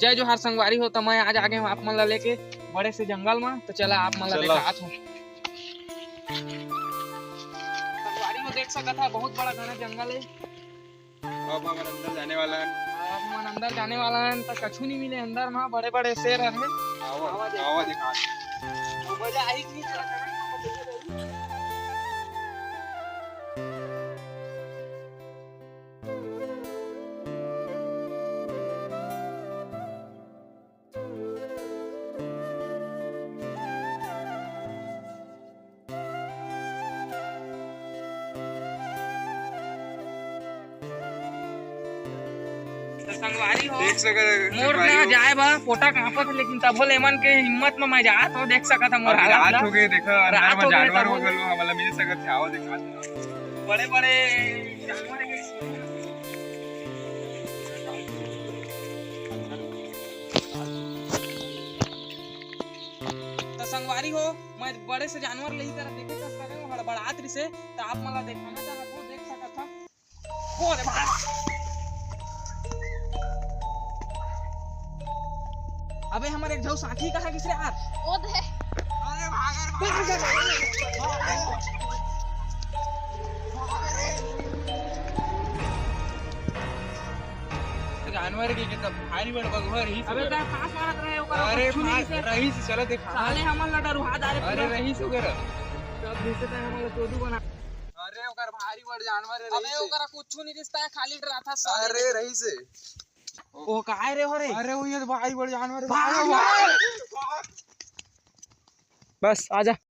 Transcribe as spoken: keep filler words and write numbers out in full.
जय जोहार संगवारी हो, त मैं आज आगे हूँ आप मन ला लेके बड़े से जंगल में। तो चला आप मन ला चला। देखात हूँ। संगवारी हो, देख सकत हा, बहुत बड़ा घना जंगल है। अब हमन अंदर जाने वाला हन। अब हमन अंदर जाने वाला हन, त कछु नहीं मिले अंदर में, बड़े बड़े शेर हन। आवा, आवा देख। आवा देखात हूँ। मजा आई कि नहीं? त संगवारी हो, देख सकत हा, मोर संगवारी ना हो। जाए बा, पोटा कांपत हे, लेकिन तभो ले मन के हिम्मत म मैं जात हो, देख सकत हा मोर अभी हालत रात ला। हो गए, देखा, अंदर रात में हो गए, जानवर तभो हो ले गए, हमला मिल सकत हे, आवा देखा। बड़े बड़े जानवर हे। त संगवारी हो, मैं बड़े से जानवर ल इही करा देखे कस करे हूँ, हड़बड़ात रिसे, त आप मन ला देखाना चाहत हो, देख सकत हा। ओ रे भाई। अबे हमर एक झन साथी कहाँ गिस रे यार? ओ दे। अरे भाग रे, भाग रे। जानवर के कितना भारी बड़ बघवा रहिस अबे ओकर। तैं फांस मारत रहे ओकर, अरे कुछ नहीं फांस से। रहिस, चला देखा। साले हमन ला डरुहा डारे अरे पूरा। रहिस ओकर। सब जैसे तैं हमन ला चोदू बना। अरे ओकर भारी बड़ जानवर है अबे रहिस। ओकरा कुछ नहीं रिस, तैं खाली डराथा साले। अरे रहिस। ओ काय रे हो रे? अरे वो ये तो भारी बड़ जानवर है। भाग भाग। यार। बस आजा।